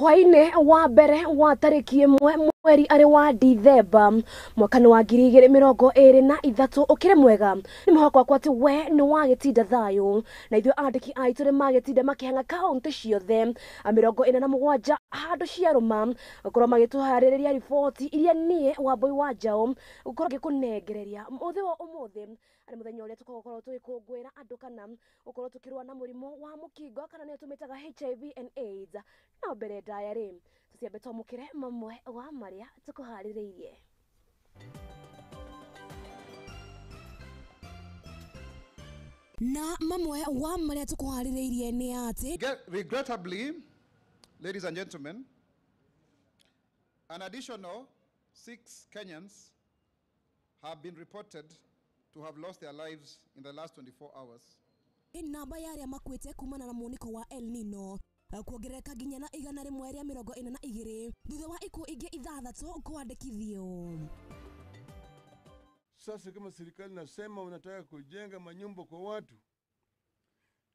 Hwainĩ wa mbere wa tarĩki 1 mweri arĩ wa Dithemba mwaka nĩ wa 2023 ũkĩrĩ mwega nĩ mwĩhoko wakwa atĩ we nĩ wagĩtinda thayũ na ithuĩ andĩki aitũ nĩ magĩtinda makĩhang'a kaũntĩ ciothe 47 handũ ciarũma gũkorwo magĩtũharĩrĩria riboti iria niĩ Wambui wa Njaũ gũkorwo ngĩkũnengereria mũthĩ wa ũmũthĩ arĩ mũthenya ũrĩa tũgũkorwo tũgĩkũngũĩra andũ kana gũkorwo tũkĩrũa na mũrimũ wa mũkingo kana nĩyo tũmĩtaga HIV and AIDS. No mbere ndaya rĩ tũciambe twamũkĩre mamwe wa marĩa tũkũharĩrĩirie. Na mamwe wa marĩa tũkũharĩrĩirie nĩ atĩ regrettably, ladies and gentlemen, an additional 6 Kenyans have been reported to have lost their lives in the last 24 hours. Namba ya arĩa makuĩte kumana na muniko wa El Nino kuongerereka nginya na 142 thutha wa ikuũ ingĩ 6 kwandĩkithio. Sasa kama serikali nasema unataka kujenga manyumba kwa watu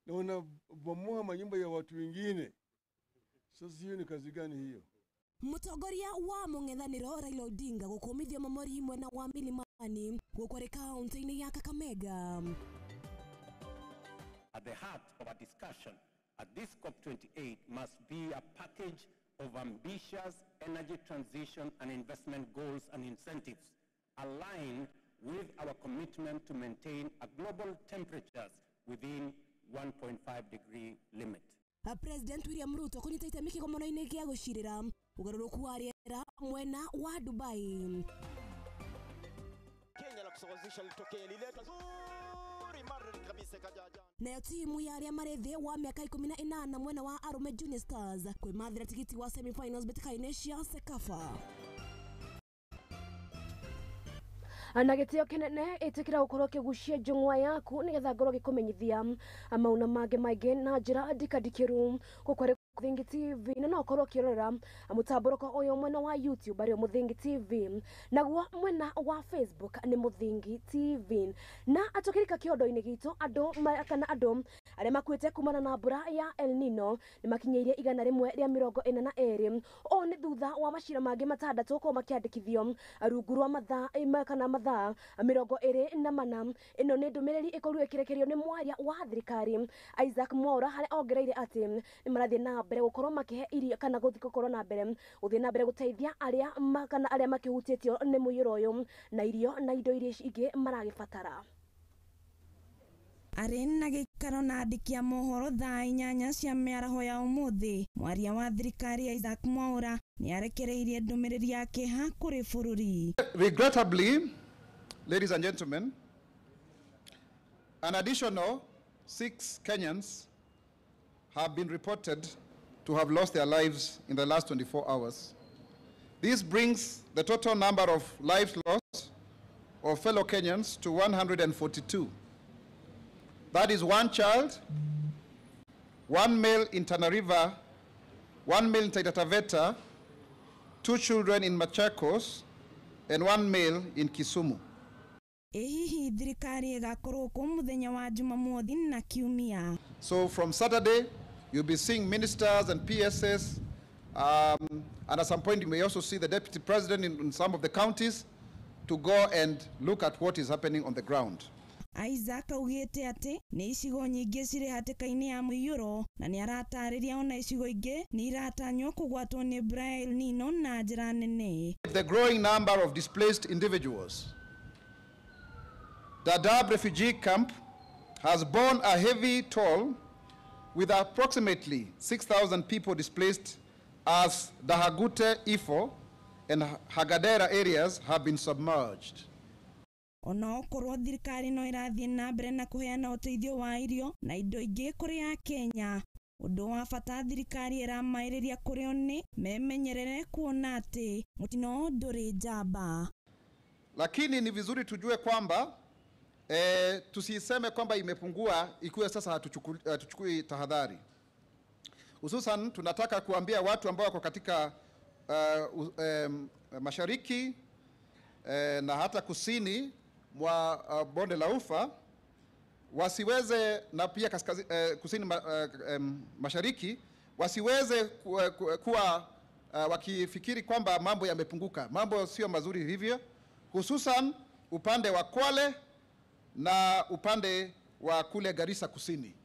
na unabomoa manyumba ya watu wengine, sasa hiyo ni kazi gani hiyo? Mũtongoria wa mũng'ethanĩro Raila Odinga gũkũmithio mamori mwena wa Milimani gũkũ kaunti-inĩ ya Kakamega. At the heart of our discussion at this COP28 must be a package of ambitious energy transition and investment goals and incentives aligned with our commitment to maintain a global temperatures within 1.5 degree limit. President William Ruto kũnyita itemi kĩgomano-inĩ gĩa gũcirĩra ũgarũrũku wa rĩera mwena wa Dubai. Kenya la kusawazisha litokee lile zuri mara kabisa kajaja. Nayo timu ya arĩa marĩ thĩ wa mĩaka 18 mwena wa Arũme Junior Stars kwĩmathĩra tigiti wa semi-finals mbĩtĩka-inĩ cia CECAFA. Na gĩtĩo kĩnene ĩtĩkĩra gũkorwo ũkĩgucia njũng'wa yaku nĩgetha ngorwo ngĩkũmenyithia mauna mangĩ maingĩ na njĩra ndikandikĩru gũkũ arĩ Muthingi TV, na no ũkorwo ũkĩrorera mũtambũrũko ũyũ mwena wa YouTube arĩ Muthingi TV, naguo mwena wa Facebook nĩ Muthingi TV. Na atũkĩrika kĩondo-inĩ gitũ andũ kana andũ arĩa makuĩte kumana na mbura ya El Nino nĩ makinyĩirie 142. Ũũ nĩ thutha wa macira mangĩ 6 gũkorwo makĩandĩkithio rungu rwa mathaa kana mathaa 24. Ĩno nĩ ndũmĩrĩri ĩkorirwo ĩkĩrekererio nĩ mwaria wa thirikari Isaac Mwaura harĩa ongereire atĩ nĩ marathiĩ na mbere gũkorwo makĩhe irio kana gũthiĩ gũkorwo na mbere gũthiĩ na mbere gũteithia arĩa kana arĩa makĩhutĩtio nĩ mũiyũro ũyũ na irio na indo iria ingĩ maragĩbatara. Arĩ na gĩikaro na andĩki a mohoro thaa 8 cia mĩaraho ya ũmũthĩ, mwaria wa thirikari Isaac Mwaura nĩ arekereirie ndũmĩrĩri ya kĩeha kũrĩ bũrũri. Regrettably, ladies and gentlemen, an additional 6 Kenyans have been reported to have lost their lives in the last 24 hours. This brings the total number of lives lost of fellow Kenyans to 142. That is 1 child, 1 male in Tana River, 1 male in Taita Taveta, 2 children in Machakos, and 1 male in Kisumu. Hihi thirikari ĩgakorwo kũ mũthenya wa Jumamothi na Kiumia? So from Saturday, you'll be seeing ministers and PSs, and at some point you may also see the deputy president in some of the counties to go and look at what is happening on the ground. Isaac augĩte atĩ nĩ icigo nyingĩ cirĩ hatĩka-inĩ ya mũiyũro na nĩ aratarĩria ona icigo ingĩ nĩ iratanywo kũgwatwo nĩ mbura ya El Nino na njĩra nene. The growing number of displaced individuals. Dadaab refugee camp has borne a heavy toll with approximately 6,000 people displaced as Dahagute, Ifo, and Hagadera areas have been submerged. Ona okorwo thirikari no ĩrathiĩ na mbere na kũheana ũteithio wa irio na indo ingĩ kũrĩ a Kenya, ũndũ wa bata thirikari ĩramaĩrĩria kũrĩ o nĩ memenyerere kuona atĩ mũtino ndũrĩ njamba. Lakini ni vizuri tujue kwamba tusiseme kwamba imepungua ikiwa sasa hatuchukui tahadhari. Hususan tunataka kuambia watu ambao wako katika mashariki na hata kusini mwa bonde la Ufa wasiweze, na pia kusini mashariki wasiweze kuwa wakifikiri kwamba mambo yamepunguka. Mambo sio mazuri hivyo, hususan upande wa Kwale na upande wa kule Garissa Kusini.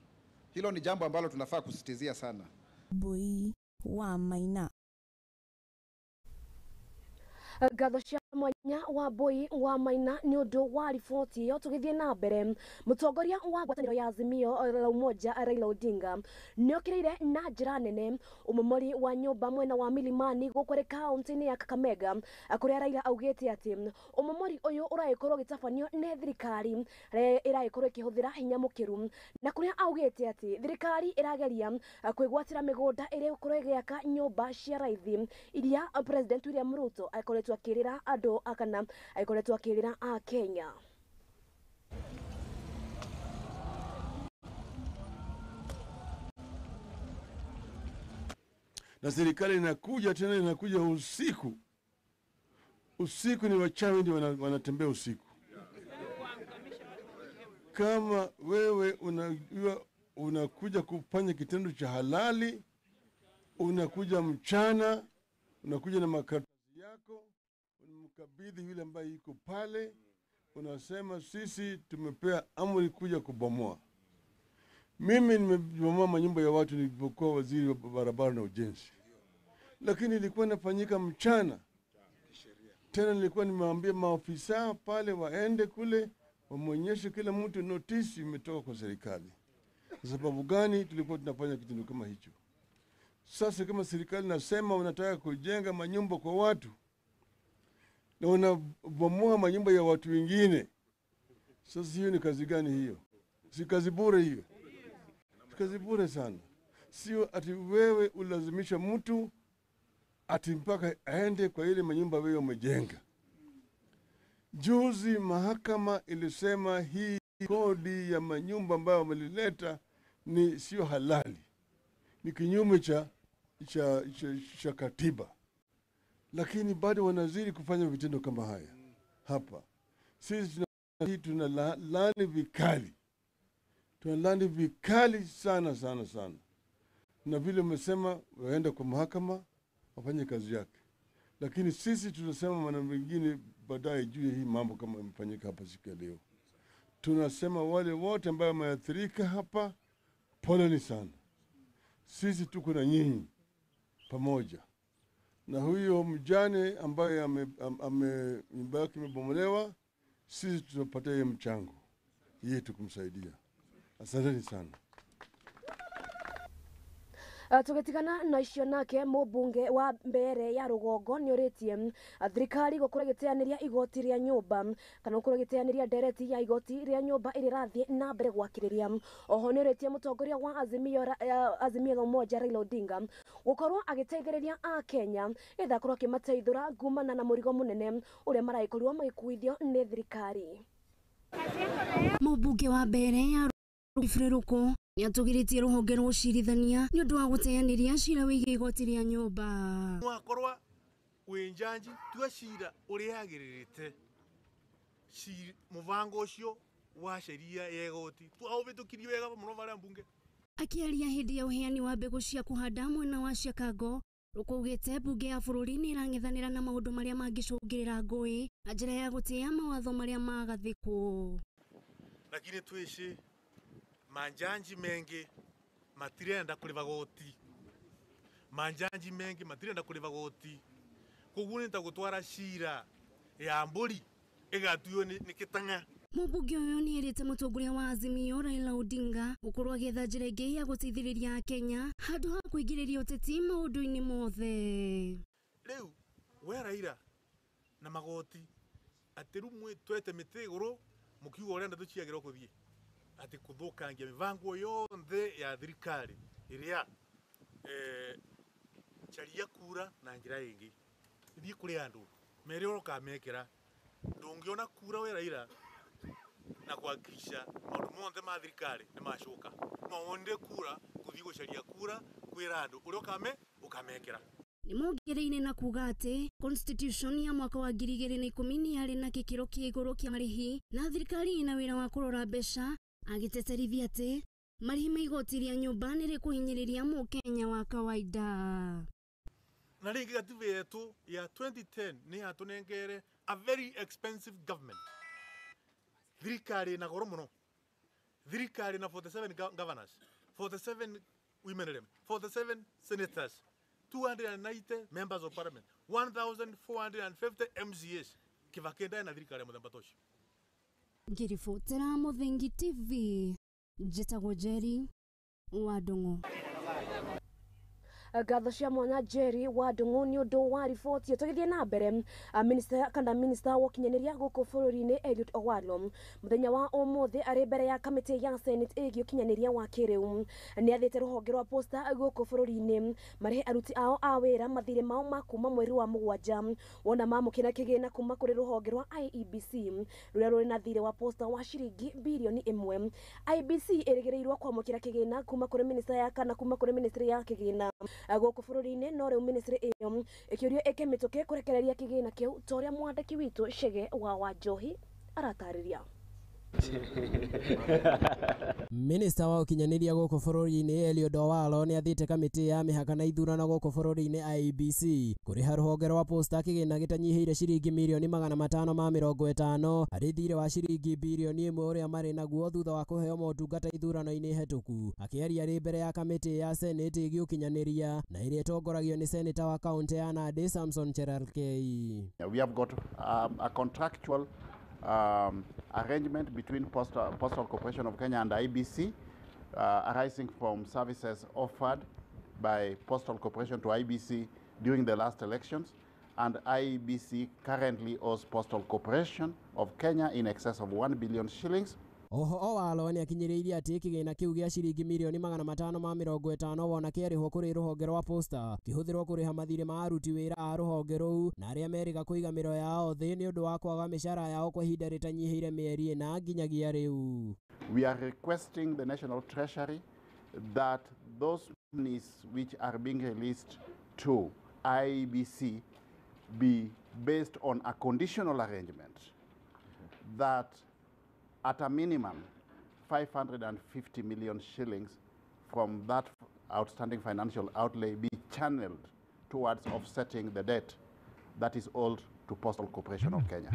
Hilo ni jambo ambalo tunafaa kusisitizia sana. Bui wa Maina. Ngatho cia mwanya wa Mbui wa Maina nĩ ũndũ wa riboti ĩyo. Tũgĩthiĩ na mbere, mũtongoria wa ngwatanĩro ya Azimio la Umoja Raila Odinga nĩokĩrĩire na njĩra nene ũmomori wa nyũmba mwena wa Milimani gũkũ ĩrĩ kaũntĩ-inĩ ya Kakamega, kũrĩa Raila augĩte atĩ ũmomori ũyũ ũragĩkorwo ũgĩtabanio nĩ thirikari ĩragĩkorwo ĩkĩhũthĩra hinya mũkĩru, na kũrĩa augĩte atĩ thirikari ĩrageria kwĩgwatĩra mĩgũnda ĩrĩa ĩgũkorwo ĩgĩaka nyũmba cia raithi iria President William Ruto akoretwo akĩrĩra andũ kana akoretwo akĩrĩra a Kenya. Na serikali inakuja tena, inakuja usiku. Usiku ni wachawi ndio wanatembea usiku. Kama wewe unajua unakuja kufanya kitendo cha halali, unakuja mchana, unakuja na makaratasi yako, unamkabidhi yule ambaye yuko pale, unasema sisi tumepea amri kuja kubomoa. Mimi nimebomoa manyumba ya watu nilipokuwa waziri wa barabara na ujenzi, lakini ilikuwa inafanyika mchana. Tena nilikuwa nimeambia maafisa pale waende kule wamwonyeshe kila mtu notisi imetoka kwa serikali. Kwa sababu gani tulikuwa tunafanya kitendo kama hicho? Sasa kama serikali nasema unataka kujenga manyumba kwa watu na unabomoa manyumba ya watu wengine, sasa hiyo ni kazi gani hiyo? Si kazi bure hiyo? Kazi bure sana. Sio ati wewe ulazimisha mtu ati mpaka aende kwa ile manyumba wewe umejenga. Juzi mahakama ilisema hii kodi ya manyumba ambayo wamelileta ni sio halali, ni kinyume cha katiba, lakini bado wanazidi kufanya vitendo kama haya hapa. Sisi tunalaani vikali, tunalaani vikali sana sana sana, na vile umesema waenda kwa mahakama wafanye kazi yake, lakini sisi tunasema maneno mengine baadaye juu ya hii mambo kama imefanyika hapa siku ya leo. Tunasema wale wote ambao wameathirika hapa, poleni sana, sisi tuko na nyinyi pamoja. Na huyo mjane ambaye nyumba yake imebomolewa, sisi tutapatia yeye mchango yetu kumsaidia. Asanteni sana. Tugitigana na icio nake mũmbunge wa Mbere ya Rũgongo nĩũrĩtie thirikari gũkorwo ĩgĩteanĩria igoti rĩa nyũmba kana gũkorwo ĩgĩteanĩria ndereti ya igoti rĩa nyũmba ĩrĩa ĩrathiĩ na mbere gwakĩrĩria. Oho nĩũrĩtie mũtongoria wa Azimio la Umoja Raila Odinga gũkorwo agĩteithĩrĩria a Kenya getha akorwo akĩmateithũra kumana na mũrigo mũnene ũrĩa maragĩkorirwo magĩkuithio nĩ thirikari. Mũmbunge wa Mbere ya Ruku nĩatũgĩrĩtie rũhonge rwa ũcirithania nĩ ũndũ wa gũteanĩria cira wĩgiĩ igoti rĩa nyũmba. Wakorwa wĩ njanji tua cira ũrĩa yagĩrĩrĩte mũbango ũcio wa sheria ya igoti twaũhĩtũkirie wega mũno barĩa mbunge. Akĩaria hĩndĩ ya ũheani wa mbegũ cia kũhanda mwena wa Chicago, Ruku augĩte mbunge ya bũrũri nĩ ĩrang'ethanĩra na maũndũ marĩa mangĩcũngĩrĩra ngũĩ na njĩra ya gũtĩĩa mawatho marĩa magathĩkwo. Lakini twĩci manjanji mengi matirenda kuriva goti, manjanji mengi matirenda kuriva goti, koguo nĩ ta gũtwara cira ya mbũri ĩgatuo nĩ kĩtang'a. Mũmbunge ũyũ nĩ erĩte mũtongoria wa Azimio Raila Odinga gũkorwo agĩetha njĩra ĩngĩ ya gũteithĩrĩria Akenya handũ ha kũingĩrĩria ũteti maũndũ-inĩ mothe. Rĩu we Raila na magoti atĩ rĩu mwĩtwete mĩtĩ igũrũ mũkiuga ũrĩa ndeto ciagĩrĩirwo kũthiĩ, ati kuthukangia mibango yonthe ya thirikari iria charia kura na njira ingi thiĩ kuri andu mere ukamekera ndungiona kura we Raila na kuhakikisha maundu monthe ma thirikari ni macoka no wonire kura kuthii gucaria kura kwira andu uria ukamekera. Nĩmongereire na kuga atĩ constitution ya mwaka wa 2010 nĩ yarĩ na gĩkĩro kĩa igũrũ kĩa marĩhi na thirikari ĩna wĩra wa kũrora mbeca, agĩteterithia atĩ Marĩhi ma igoti rĩa nyũmba nĩ rĩkũhinyĩrĩria mũkenya wa kawaida. Na rĩngĩ gatiba yetu ya 2010 nĩ yatunengere a very expensive government. Thirikari na goro muno. Thirikari na 47 governors, 47 women rep, 47 senators, 290 members of parliament, 1450 MCAs. Kivakenda na thirikari ya muthemba tocio. Ngĩribotera Mũthingi TV, njĩtagwo Njeri wa Ndung'u. Ngatho cia mwanya Jerry wa Ndung'u nĩ ũndũ wa riboti. Tũgĩthiĩ na mbere, minister kana minister wa ũkinyanĩria gũkũ bũrũri-inĩ Eliud Owalo mũthenya wa ũmũthĩ arĩ mbere ya kamĩtĩ ya Senate ĩgiĩ ũkinyanĩria wa kĩrĩu nĩ athĩte rũhonge rwa posta gũkũ bũrũri-inĩ marĩhe aruti ao a wĩra mathirĩ mao ma kuma mweri wa 7 wona mamũkĩra kĩgĩna kuma kũrĩ rũhonge rwa IEBC rũrĩa rũrĩ na thirĩ wa posta wa ciringi birioni 1. IEBC ĩrĩgĩrĩirwo kwamũkĩra kĩgĩna kuma kũrĩ minister ya kana kuma kũrĩ ministry ya kĩgĩna gũkũ bũrũri-inĩ, no rĩu ministry ĩyo ĩkĩũrio ĩke mĩtũkĩ kũrekereria kĩgĩna kĩu ta ũrĩa mwandĩki witũ Chege wa Wanjohi aratarĩria. Minista wa ũkinyanĩria gũkũ bũrũri-inĩ Eliud Owalo nĩ athĩte kamĩtĩ ya mĩhaka na ithurano gũkũ bũrũri-inĩ IEBC kũrĩha rũhonge rwa posta kĩgĩna gĩtanyihĩire ciringi mirioni 550 harĩ thirĩ wa ciringi birioni 1 ũrĩa marĩ naguo thutha wa kũheo motungata ithurano-inĩ hetũku. Akĩaria arĩ mbere ya kamĩtĩ ya Senate ĩgiĩ ũkinyanĩria na ĩrĩa ĩtongoragio nĩ seneta wa kaũntĩ ya Nandi Samson Cherargei. We have got a contractual arrangement between Postal Corporation of Kenya and IBC arising from services offered by Postal Corporation to IBC during the last elections, and IBC currently owes Postal Corporation of Kenya in excess of 1 billion shillings. Oho Owalo nĩ akinyĩrĩirie atĩ kĩgĩna kĩu gĩa ciringi mirioni 550 wona kĩarĩhwo kũrĩ rũhonge rwa posta kĩhũthĩrwo kũrĩha mathirĩ ma aruti wĩra a rũhonge rũu na arĩa merĩga kũiga mĩro yao thĩ nĩ ũndũ wa kwaga mĩcara yao kwa ihinda rĩtanyihĩire mĩeri 4 nginyagia rĩu. We are requesting the National Treasury that those monies which are being released to IEBC be based on a conditional arrangement that at a minimum 550 million shillings from that outstanding financial outlay be channeled towards offsetting the debt that is owed to Postal Corporation of Kenya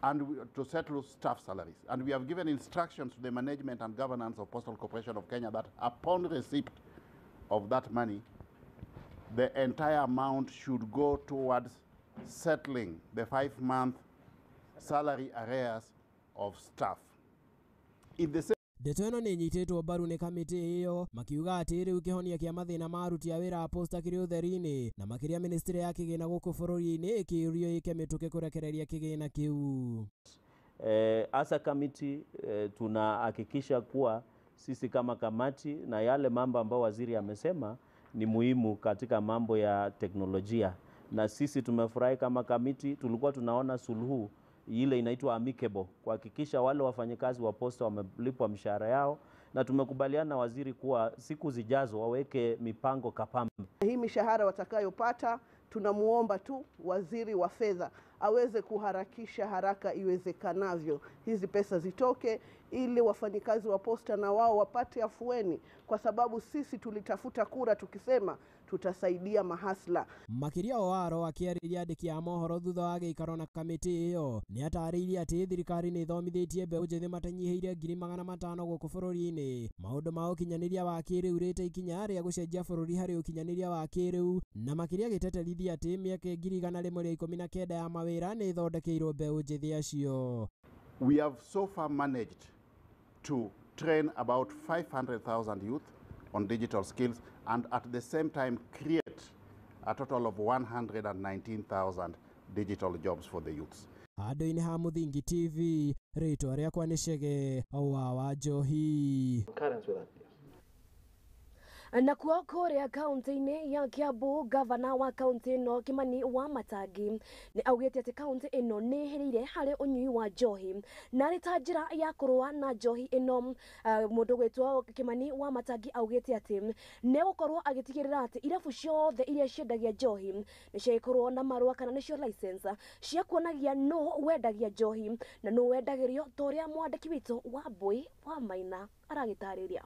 and to settle staff salaries. And we have given instructions to the management and governance of Postal Corporation of Kenya that upon receipt of that money, the entire amount should go towards settling the 5-month salary arrears of staff. If the Ndeto ĩno nĩ ĩnyitĩtwo mbaru nĩ kamĩtĩ ĩyo makiuga atĩ rĩu kĩhonia kĩa mathĩna ma aruti a wĩra a posta kĩrĩ ũtheri-inĩ na makĩria ministry ya kĩgĩna gũkũ bũrũri-inĩ ĩkĩũrio ĩke mĩtũkĩ kũrekereria kĩgĩna kĩu. As a committee tunahakikisha kuwa sisi kama kamati na yale mambo ambayo waziri amesema ni muhimu katika mambo ya teknolojia, na sisi tumefurahi kama kamiti. Tulikuwa tunaona suluhu ile inaitwa amicable kuhakikisha wale wafanyikazi wa posta wamelipwa mshahara yao, na tumekubaliana na waziri kuwa siku zijazo waweke mipango kapambe. Hii mishahara watakayopata, tunamuomba tu waziri wa fedha aweze kuharakisha haraka iwezekanavyo hizi pesa zitoke, ili wafanyikazi wa posta na wao wapate afueni, kwa sababu sisi tulitafuta kura tukisema tutasaidia mahasla. Makiria Owalo akĩarĩria andĩki a mohoro thutha wa gĩikaro na kamĩtĩ ĩyo nĩ atarĩirie atĩ thirikari nĩ ĩthomithĩtie mbeũ njĩthĩ matanyihĩire 500,000 gũkũ bũrũri-inĩ maũndũ ma ũkinyanĩria wa kĩrĩu rĩte ikinya rĩa gũcenjia bũrũri harĩ ũkinyanĩria wa kĩrĩu, na makĩria agĩteterithia atĩ mĩaka 119 ya mawĩra nĩ ĩthondekeirwo mbeũ njĩthĩ acio. We have so far managed to train about 500,000 youth on digital skills and at the same time create a total of 119,000 digital jobs for the youths. Handũ-inĩ ha Mũthingi TV, rĩtwa rĩakwa nĩ Chege wa Wanjohi. Na kuo kuria kaunti-inĩ ya Kiambu, gavana wa kaunti ĩno Kimani Wamatangi nĩ augĩte atĩ kaunti ĩno nĩ ĩhĩrĩire harĩ ũnyui wa njohi na arĩ ta njĩra ya kũrũa na njohi ĩno. Mũndũ gwĩtwo Kimani Wamatangi augĩte atĩ nĩ egũkorwo agĩtigĩrĩra atĩ irabu ciothe iria ciendagia njohi nĩ ciagĩkorwo na marũa kana nĩcio license cia kuonagia nũ wendagia njohi na nũ wendagĩrio, ta ũrĩa mwandĩki witũ Wambui wa Maina aragĩtarĩria.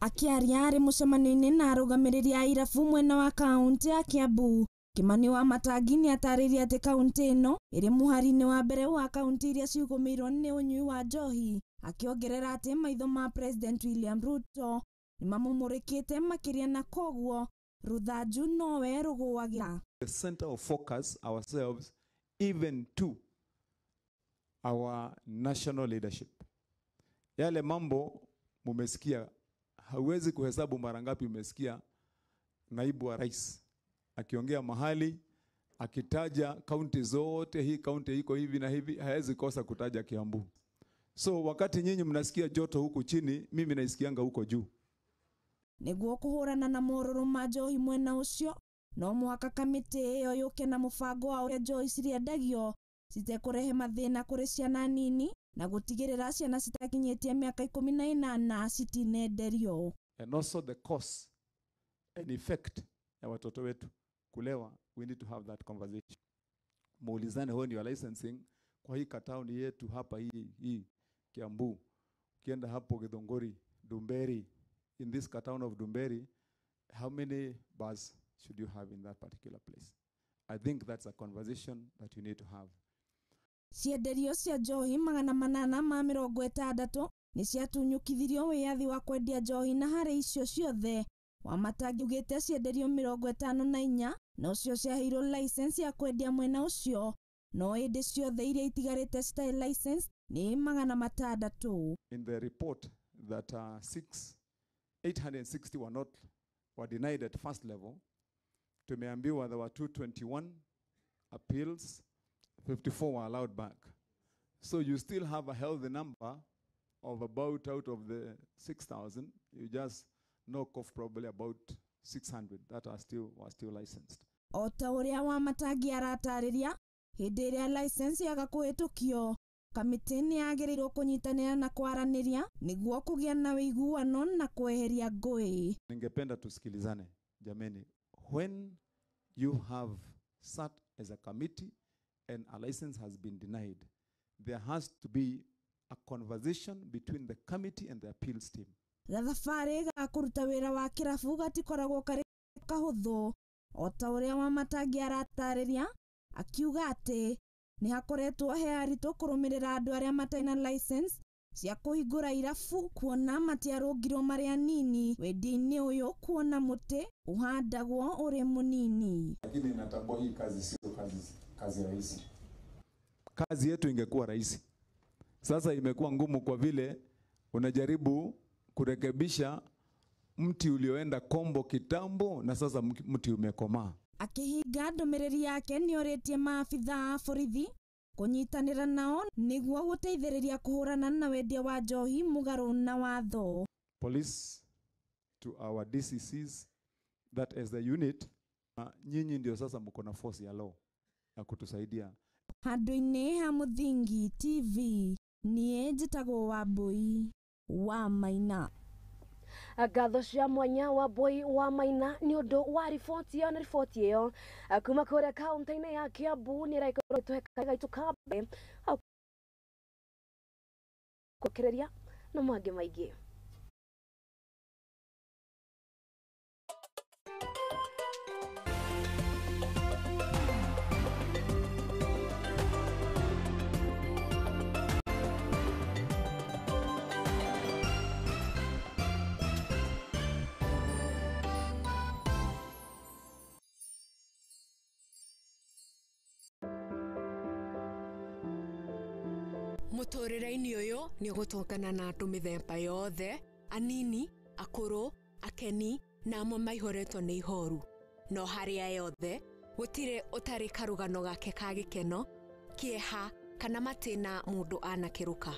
Akĩaria arĩ mũcemanio-inĩ na arũgamĩrĩri a irabu mwena wa kaunti ya Kiambu, Kimani Wamatangi nĩ atarĩirie atĩ kaunti ĩno ĩrĩ mũhari-inĩ wa mbere wa kaunti iria cigũmĩirwo nĩ ũnyui wa njohi, akĩongerera atĩ maitho ma President William Ruto nĩ mamũmũrĩkĩte makĩria na koguo rũthanju nowe rũgũagĩra. The center of focus ourselves even to our national leadership. Yale mambo mumesikia, hauwezi kuhesabu mara ngapi umesikia naibu wa rais akiongea mahali akitaja kaunti zote, hii kaunti iko hivi na hivi, hawezi kosa kutaja Kiambu. So wakati nyinyi mnasikia joto huku chini, mimi naisikianga huko juu. Nĩguo kũhũrana na morũrũ ma njohi mwena ũcio, no mũhaka kamĩtĩ ĩyo yũke na mũbango wa ũrĩa njohi cirĩendagio citekũrehe mathĩna kũrĩ ciana nini na gũtigĩrĩra ciana citakinyĩtie mĩaka 18 citinenderio. And also the cause and effect ya watoto wetu kulewa, we need to have that conversation. Muulizane when you are licensing kwa hii town yetu hapa hii Kiambu, ukienda hapo Githunguri, Dumberi, in this town of Dumberi, how many bars should you have in that particular place? I think that's a conversation that you need to have. Cienderio cia njohi 860 nĩ ciatunyũkithirio wĩyathi wa kwendia njohi na harĩ icio ciothe Wamatangi augĩte cienderio 54 nocio ciaheirwo license ya kwendia mwena ũcio, no ĩndĩ ciothe iria itigarĩte citarĩ license nĩ 600. In the report that 860 were denied at first level, tumeambiwa there were 221 appeals, 54 were allowed back. So you still have a healthy number of about, out of the 6,000, you just knock off probably about 600 that are still, were still licensed. O ta ũrĩa Wamatangi aratarĩria, hĩndĩ ĩrĩa license yaga kũhĩtũkio, kamĩtĩ nĩ yagĩrĩirwo kũnyitanĩra na kwaranĩria nĩguo kũgĩa na ũiguano na kweheria ngũĩ. Ningependa tusikilizane jameni. When you have sat as a committee and a license has been denied, there has to be a conversation between the committee and the appeals team. Gathabarĩ ga kũruta wĩra wa kĩrabu gatikoragwo karĩ kahũthũ, o ta ũrĩa Wamatangi aratarĩria, akiuga atĩ nĩ hakoretwo he haritũ kũrũmĩrĩra andũ arĩa matarĩ na license cia kũhingũra irabu kuona matiarũngirwo marĩ anini wendia-inĩ ũyũ, kuona mũtĩ ũhandagwo ũrĩ mũnini. Lakini natambua hii kazi sio kazi rahisi. Kazi yetu ingekuwa rahisi, sasa imekuwa ngumu kwa vile unajaribu kurekebisha mti ulioenda kombo kitambo na sasa mti umekomaa. Akihinga ndũmĩrĩri yake nĩorĩtie maabithaa a borithi kũnyitanĩra nao nĩguo gũteithĩrĩria kũhũrana na wendia wa njohi mũgarũ na watho. Police to our DCCs that as the unit, nyinyi ndio sasa mko na force ya law ya kutusaidia. Handũ-inĩ ha Mũthingi TV, niĩ njĩtagwo Wambui wa Maina. Ngatho cia mwanya Wambui wa Maina nĩ ũndũ wa riboti ĩyo, na riboti ĩyo kuma kũrĩa kaunti-inĩ ya Kiambu nĩ ĩragĩkorwo ĩgĩtũhe gaitũ ka mbere gũkĩrĩria na mangĩ maingĩ. Mũtũrĩre-inĩ ũyũ nĩ ũgũtũngana na andũ mĩthemba yothe, anini, akũrũ, akeni na amwe maihũrĩtwo nĩ ihoru. No harĩa yothe gũtirĩ ũtarĩ karũgano gake ka gĩkeno, kĩeha kana matĩna mũndũ anakĩrũka.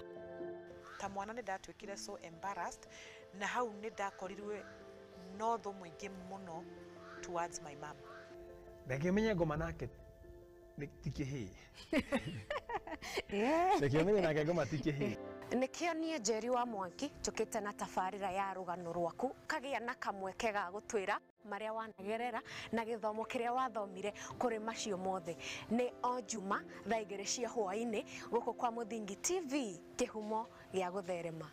Ta mwana nĩ ndatuĩkire so embarrassed, na hau nĩ ndakorirwe no thũ mũingĩ mũno towards my mom. Reke menye ngoma nake ti kĩhĩĩ. Reke menye nake ngoma ti kĩhĩĩ. Nĩkĩo niĩ Njeri wa Mwangi njũkĩte na tabarĩra ya rũgano rwaku kagĩa na kamweke ga gũtwĩra marĩa wanagerera na gĩthomo kĩrĩa wathomire kũrĩ macio mothe. Nĩ o Juma thaa 2 cia hwaĩ-inĩ gũkũ kwa Mũthingi TV, kĩhumo gĩa gũtherema.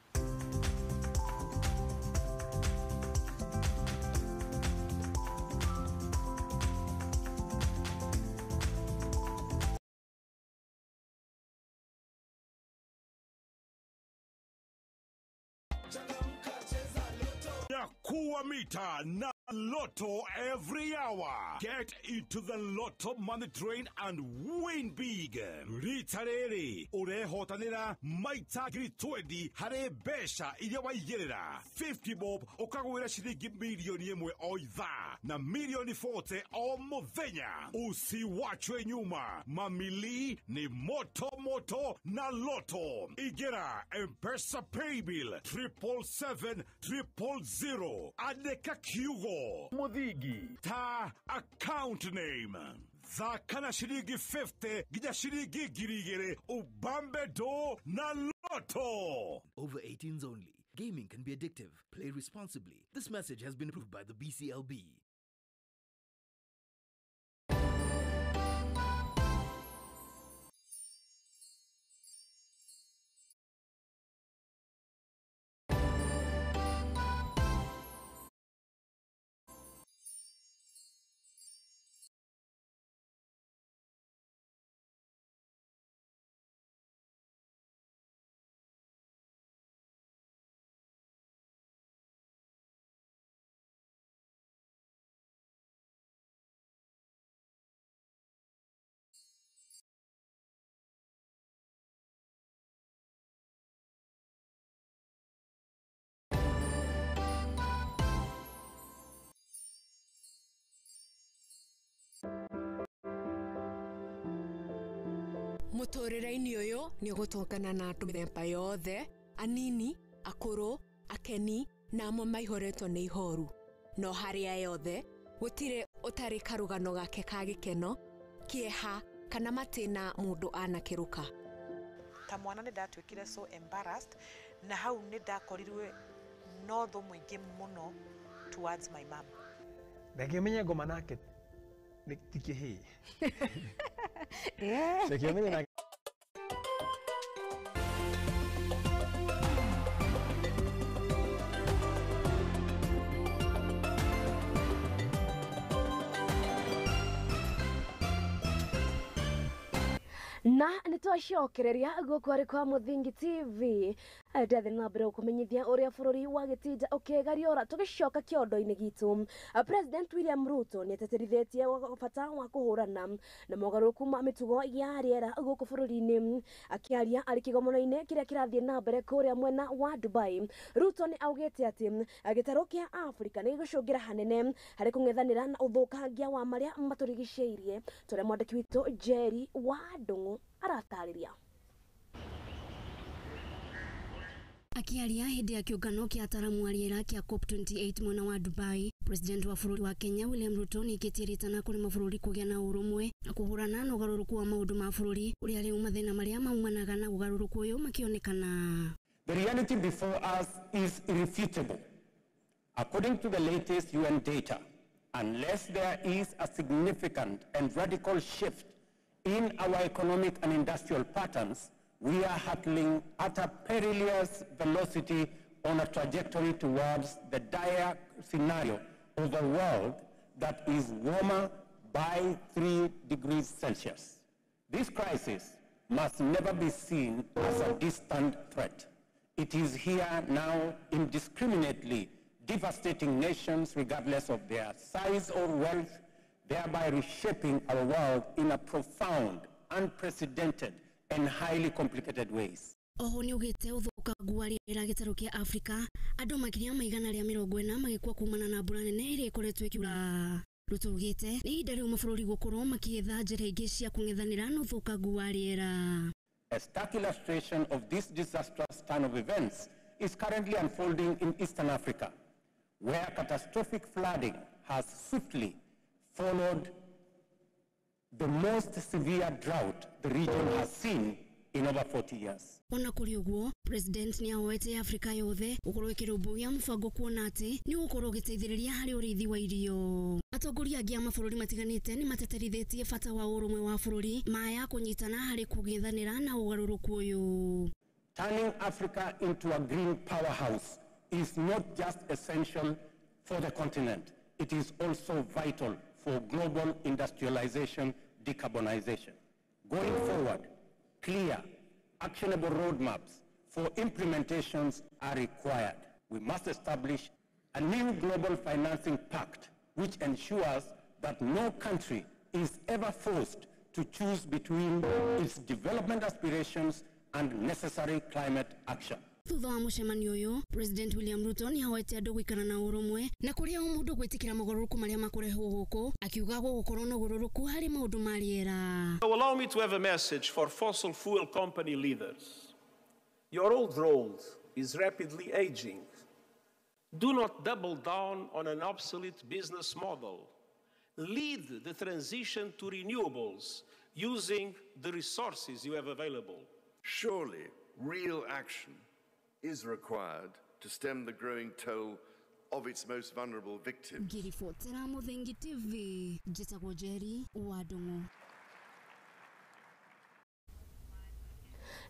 Nyakuwa mita na Lotto every hour. Get into the Lotto money train and win big. Rita rĩrĩ ũrehotanĩra maita 20,000 harĩ mbeca iria waigĩrĩra. 50 bob ũkagwĩra ciringi milioni 1 o ithaa na milioni 40 o mũthenya. Usiwachwe nyuma, mamili ni moto moto na Lotto. Igera M-Pesa paybill 777 000. Andĩka kiugo Muthingi ta account name. Thaka na ciringi 50 nginya ciringi 2,000 ubambe do na Lotto. Over 18s only. Gaming can be addictive. Play responsibly. This message has been approved by the BCLB. Mũtũrĩre-inĩ ũyũ nĩ ũgũtũngana na andũ mĩthemba yothe, anini, akũrũ, akeni na amwe maihũrĩtwo nĩ ihoru. No harĩa yothe gũtirĩ ũtarĩ karũgano gake ka gĩkeno, kĩeha kana matĩna mũndũ anakĩrũka. Ta mwana nĩ ndatuĩkire so embarrassed na hau nĩ ndakorirwe no thũ mũingĩ mũno towards my mom. Reke menye ngoma nake ti kĩhĩĩ. Reke menye nake. Na nĩ twacokereria gũkũ arĩ kwa Mũthingi TV. Ndathi na mbere gũkũmenyithia ũrĩa bũrũri wa gĩtinda ũkĩgariũra tũgĩcoka kĩondo-inĩ gitũ. President William Ruto nĩ ateterithĩtie bata wa kũhũrana na mogarũrũku ma mĩtugo ya rĩera gũkũ bũrũri-inĩ. Akĩaria arĩ kĩgomano-inĩ kĩrĩa kĩrathiĩ na mbere kũrĩa mwena wa Dubai, Ruto nĩ augĩte atĩ gĩtarũ kĩa Afrika nĩ gĩgũcũngĩra hanene harĩ kũng'ethanĩra na ũthũkangia wa marĩa matũrigicĩirie. Tũrĩa mwandĩki witũ Jerry wa Ndung'u aratarĩria. Akiaria hĩndĩ ya kĩũngano kĩa ataramu a rĩera kĩa COP28 mwena wa Dubai, President wa bũrũri wa Kenya William Ruto nĩaikĩtie rĩtana kũrĩ mabũrũri kũgĩa na ũrũmwe na kũhũrana na ũgarũrũku wa maũndũ ma bũrũri ũrĩa rĩu mathĩna marĩa maumanaga na ũgarũrũku ũyũ makĩonekana. The reality before us is irrefutable. According to the latest UN data, unless there is a significant and radical shift in our economic and industrial patterns, we are hurtling at a perilous velocity on a trajectory towards the dire scenario of a world that is warmer by 3 degrees Celsius. This crisis must never be seen as a distant threat. It is here now indiscriminately devastating nations regardless of their size or wealth, thereby reshaping our world in a profound, unprecedented, and highly complicated ways. Oho nĩ ugĩte ũthũkangu wa rĩera gĩtarũ kĩa Afrika andũ makĩria ma 140 magĩkua kumana na mbura nene ĩrĩa ĩkoretwo ĩkiura. Ruto ugĩte nĩ ihinda rĩu mabũrũri gũkorwo makĩetha njĩra ingĩ cia kũng'ethanĩra na ũthũkangu wa rĩera. A stark illustration of this disastrous turn of events is currently unfolding in Eastern Africa, where catastrophic flooding has swiftly followed the most severe drought the region has seen in over 40 years. Ona kũrĩ ũguo, President nĩ ahoete Afrika yothe gũkorwo ĩkĩrũmbũiya mũbango kuona atĩ nĩ ũgũkorwo ũgĩteithĩrĩria harĩ ũrĩithi wa irio. Atongoria angĩ a mabũrũri matiganĩte nĩ mateterithĩtie bata wa ũrũmwe wa bũrũri maya kũnyitana harĩ kũng'ethanĩra na ũgarũrũku ũyũ. Turning Africa into a green powerhouse is not just essential for the continent, it is also vital for global industrialization, decarbonization. Going forward, clear, actionable roadmaps for implementations are required. We must establish a new global financing pact which ensures that no country is ever forced to choose between its development aspirations and necessary climate action. Thutha wa mũcemanio ũyũ, President William Ruto nĩ ahoete andũ gũikara na ũrũmwe na kũrĩa o mũndũ gwĩtĩkĩra mogarũrũku marĩa makũrehwo gũkũ, akiuga gũgũkorwo na ũgarũrũku harĩ maũndũ ma rĩera. So allow me to have a message for fossil fuel company leaders. Your old world is rapidly aging. Do not double down on an obsolete business model. Lead the transition to renewables using the resources you have available. Surely, real action is required to stem the growing toll of its most vulnerable victims. Ngĩribotera Mũthingi TV, njĩtagwo Njeri wa Ndung'u.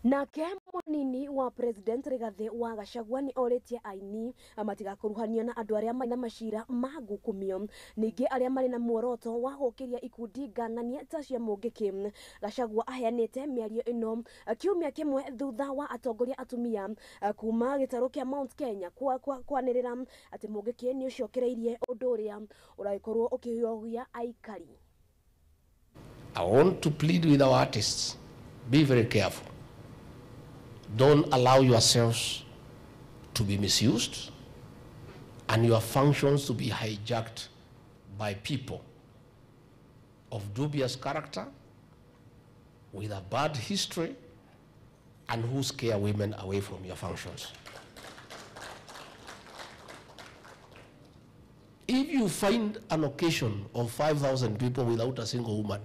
Nake munini wa President Rigathi wa Gachagua ni orĩtie aini matigakuruhanio na andũ arĩa marĩ na macira ma ngukumio, ningĩ arĩa marĩ na muoroto wa gũkĩria ikundi ngananie ta cia Mũngĩkĩ. Gachagua aheanĩte mĩario ĩno kiumia kĩmwe thutha wa atongoria atumia kuma gĩtarũ kĩa Mount Kenya kwanĩrĩra atĩ Mũngĩkĩ nĩ ũcokereirie ũndũ ũrĩa ũragĩkorwo ũkĩhiũhia aikari. I want to plead with our artists, be very careful. Don't allow yourselves to be misused and your functions to be hijacked by people of dubious character, with a bad history, and who scare women away from your functions. If you find an occasion of 5,000 people without a single woman,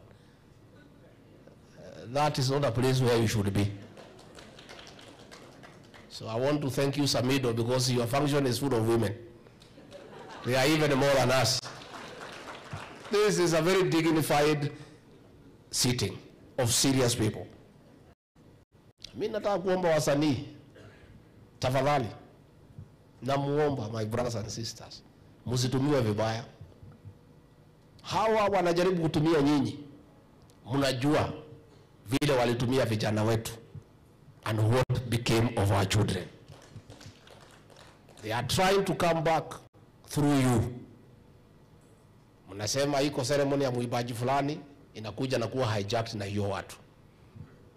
that is not a place where you should be. So I want to thank you, Samido, because your function is full of women. They are even more than us. This is a very dignified sitting of serious people. Mimi nataka kuomba wasanii, tafadhali, namuomba my brothers and sisters, msitumiwe vibaya. Hawa wanajaribu kutumia nyinyi, mnajua vile walitumia vijana wetu and what became of our children. They are trying to come back through you. Mnasema iko ceremony ya muibaji fulani inakuja na kuwa hijacked na hiyo watu.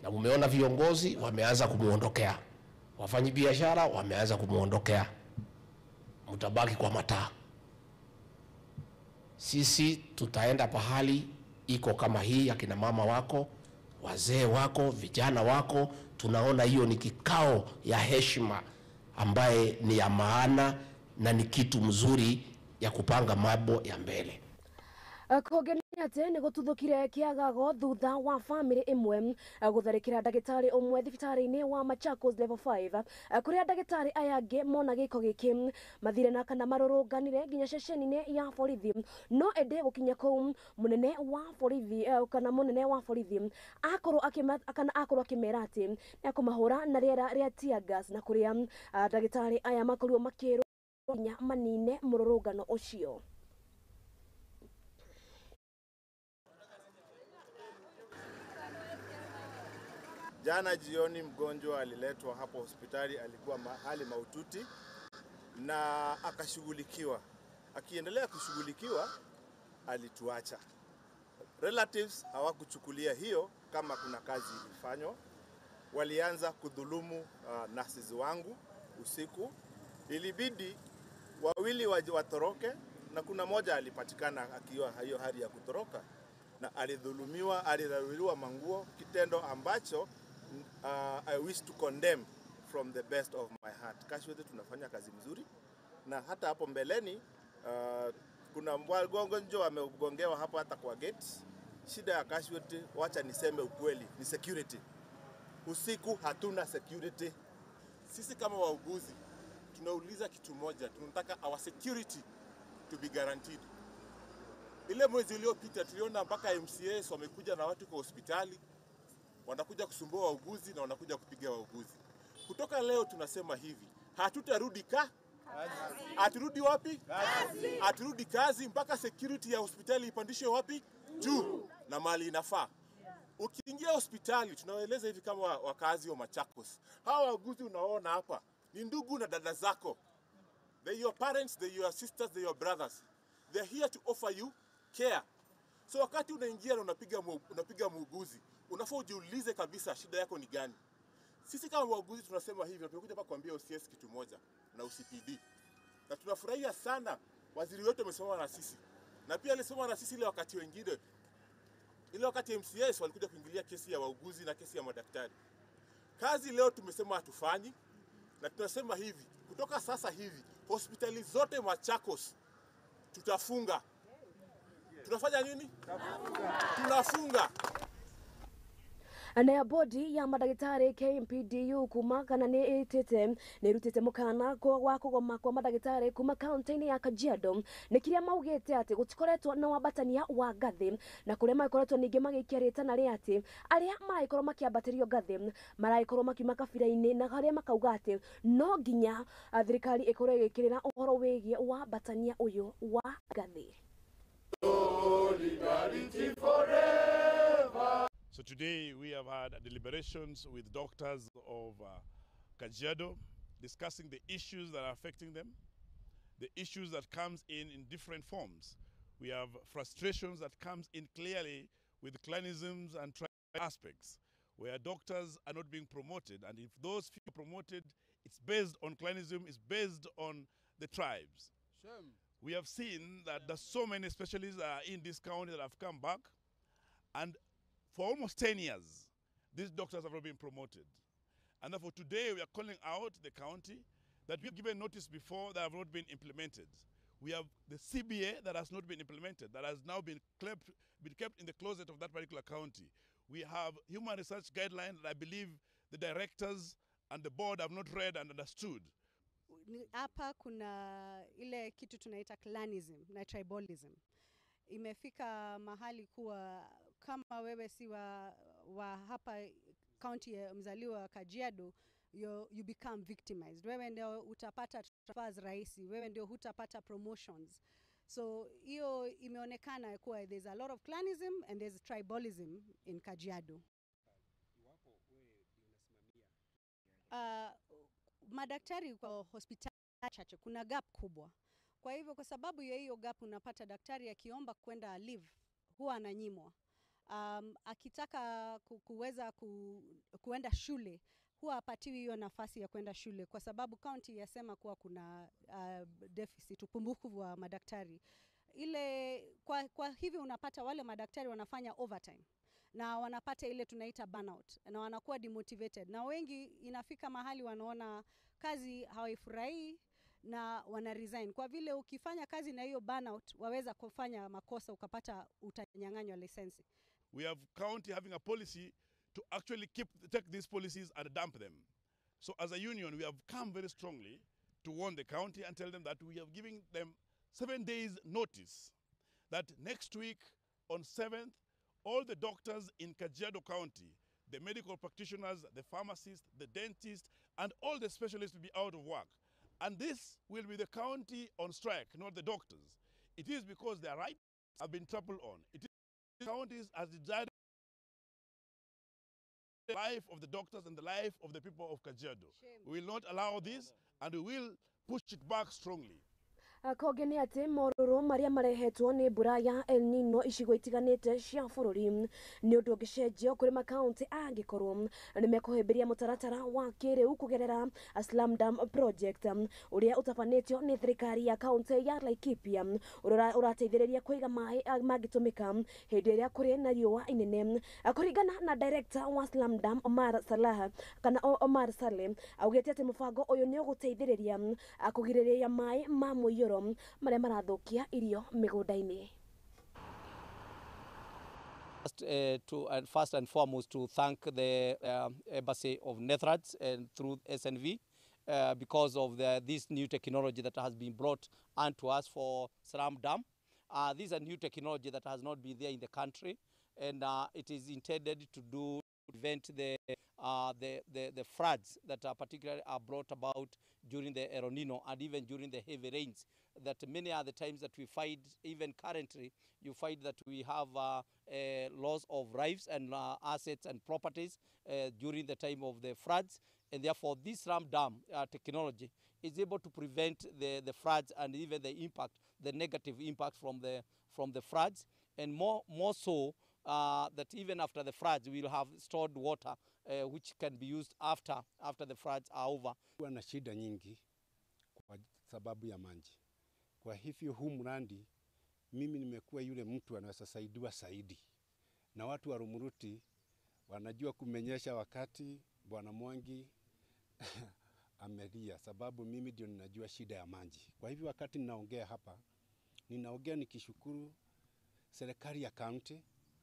Na mumeona viongozi wameanza kumuondokea. Wafanyi biashara wameanza kumuondokea. Mtabaki kwa mataa. Sisi tutaenda pahali iko kama hii, akina mama wako, wazee wako, vijana wako. Tunaona hiyo ni kikao ya heshima ambaye ni ya maana na ni kitu mzuri ya kupanga mambo ya mbele. Kũngĩ nĩ atĩ nĩ gũtuthũkire kĩagago thutha wa bamĩrĩ ĩmwe gũtharĩkĩra ndagĩtarĩ ũmwe thibitarĩ-inĩ wa Machakos level 5, kũrĩa ndagĩtarĩ aya angĩ mona gĩko gĩkĩ mathire na kana marũrũnganire nginya ceceni-inĩ ya borithi, no ĩndĩ gũkinya kũu mũnene wa borithi kana mũnene wa borithi akorwo akĩmera atĩ nĩ akũmahũra na rĩera rĩa tear gas, na kũrĩa ndagĩtarĩ aya makorirwo makĩrwo nginya manine mũrũrũngano ũcio. Jana jioni mgonjwa aliletwa hapo hospitali, alikuwa hali mahututi na akashughulikiwa. Akiendelea kushughulikiwa alituacha. Relatives hawakuchukulia hiyo kama kuna kazi ilifanywa. Walianza kudhulumu nurses wangu usiku. Ilibidi wawili watoroke na kuna moja alipatikana akiwa hiyo hali ya kutoroka na alidhulumiwa, alidharuliwa manguo, kitendo ambacho I wish to condemn from the best of my heart. Kashi wetu tunafanya kazi mzuri Na hata hapo mbeleni kuna wagonjwa wamegongewa hapo hata kwa gate. Shida ya casualty, wacha niseme ukweli, ni security. Usiku hatuna security. Sisi kama wauguzi tunauliza kitu moja, tunataka our security to be guaranteed. Ile mwezi uliopita tuliona mpaka MCAs wamekuja na watu kwa hospitali, wanakuja kusumbua wauguzi na wanakuja kupiga wauguzi. Kutoka leo tunasema hivi, hatutarudi kazi. Haturudi wapi? Kazi. Haturudi kazi mpaka security ya hospitali ipandishwe wapi? Juu na mali inafaa. Ukiingia hospitali tunawaeleza hivi kama wakazi wa Machakos, hawa wauguzi unaona hapa ni ndugu na dada zako. They your parents, they your sisters, they your brothers. They're here to offer you care. So wakati unaingia na unapiga muuguzi, unafaa ujiulize kabisa shida yako ni gani. Sisi kama wauguzi tunasema hivi, na tumekuja hapa kuambia OCS kitu moja na OCPD. Na tunafurahia sana waziri wetu amesimama na sisi. Na pia alisimama na sisi ile wakati wengine. Ile wakati MCS walikuja kuingilia kesi ya wauguzi na kesi ya madaktari. Kazi leo tumesema hatufanyi, na tunasema hivi, kutoka sasa hivi hospitali zote Machakos tutafunga. Tunafanya nini? Tunafunga. Na bodi ya madagitari KMPDU kuma kana ni itite ni rutite mukana wa kugoma kwa madagitari kuma kaunti-ini ya Kajiado ni kiria maugite ati gutikoretwo na wambatania wa ngathi na kuria makoretwo ningi magikia ritana ria ati aria maraikorwo makiambatirio ngathi maraikorwo makiuma kabira-ini na haria makauga ati no nginya thirikari ikorwo igikirira uhoro wigie wambatania uyu wa ngathi. Solidarity forever. So today we have had deliberations with doctors of Kajiado, discussing the issues that are affecting them, the issues that comes in different forms. We have frustrations that comes in clearly with clanisms and tribal aspects, where doctors are not being promoted. And if those few are promoted, it's based on clanism, it's based on the tribes. Shame. We have seen that there's so many specialists that are in this county that have come back, and for almost 10 years, these doctors have not been promoted. And therefore today we are calling out the county that we've given notice before that have not been implemented. We have the CBA that has not been implemented, that has now been kept in the closet of that particular county. We have human research guidelines that I believe the directors and the board have not read and understood. Hapa kuna ile kitu tunaita clanism na tribalism. Imefika mahali kuwa kama wewe si wa hapa county ya mzaliwa wa Kajiado, you become victimized. Wewe ndio utapata transfers rahisi, wewe ndio hutapata promotions. So hiyo imeonekana kuwa there's a lot of clanism and there's tribalism in Kajiado. Madaktari kwa hospitali chache, kuna gap kubwa. Kwa hivyo kwa sababu ya hiyo gap unapata daktari akiomba kwenda leave huwa ananyimwa. Akitaka kuweza kuenda shule huwa hapatiwi hiyo nafasi ya kwenda shule kwa sababu county yasema kuwa kuna deficit, upungufu wa madaktari. Ile kwa hivyo unapata wale madaktari wanafanya overtime na wanapata ile tunaita burnout na wanakuwa demotivated, na wengi inafika mahali wanaona kazi hawaifurahii na wana resign. Kwa vile ukifanya kazi na hiyo burnout waweza kufanya makosa ukapata utanyang'anywa lisensi. We have county having a policy to actually take these policies and dump them. So as a union, we have come very strongly to warn the county and tell them that we have given them 7 days notice that next week on 7th, all the doctors in Kajiado County, the medical practitioners, the pharmacists, the dentists, and all the specialists will be out of work. And this will be the county on strike, not the doctors. It is because their rights have been trampled on. It is the counties has decided the life of the doctors and the life of the people of Kajiado. We will not allow this, and we will push it back strongly. Kongĩ nĩ atĩ morũrũ marĩa marehetwo nĩ mbura ya El Nino icigo itiganĩte cia bũrũri nĩ ũndũ ũngĩcenjio kũrĩ makaũntĩ angĩkorwo nĩ mekũhĩmbĩria mũtaratara wa kĩrĩu kũgerera Slum Dam Project ũrĩa ũtabanĩtio nĩ thirikari ya kaũntĩ ya Laikipia ũrĩa ũrateithĩrĩria kũiga maĩ mangĩtũmĩka hĩndĩ ĩrĩa kũrĩ na riũa inene. Kũringana na director wa Slum Dam Omar Salah kana Omar Saleh augĩte atĩ mũbango ũyũ nĩ ũgũteithĩrĩria kũgirĩrĩria maĩ ma mũiyũro marĩa marathũkia irio mĩgũnda-inĩ. First and foremost to thank the Embassy of Netherlands and through SNV because of this new technology that has been brought unto us for Slum Dam. This is a new technology that has not been there in the country, and it is intended to prevent the floods that are particularly are brought about during the El Nino and even during the heavy rains. That many are the times that we find, even currently, you find that we have loss of lives and assets and properties during the time of the floods. And therefore, this Slum Dam technology is able to prevent the floods and even the impact, the negative impact from the floods. And more so, that even after the floods, we will have stored water which can be used after the floods are over. Wana shida nyingi kwa sababu ya maji. Kwa hivyo huu mradi mimi nimekuwa yule mtu anaweza saidiwa zaidi. Na watu wa Rumuruti wanajua kumenyesha wakati Bwana Mwangi amelia, sababu mimi ndio ninajua shida ya maji. Kwa hivyo wakati ninaongea hapa, ninaongea nikishukuru serikali ya county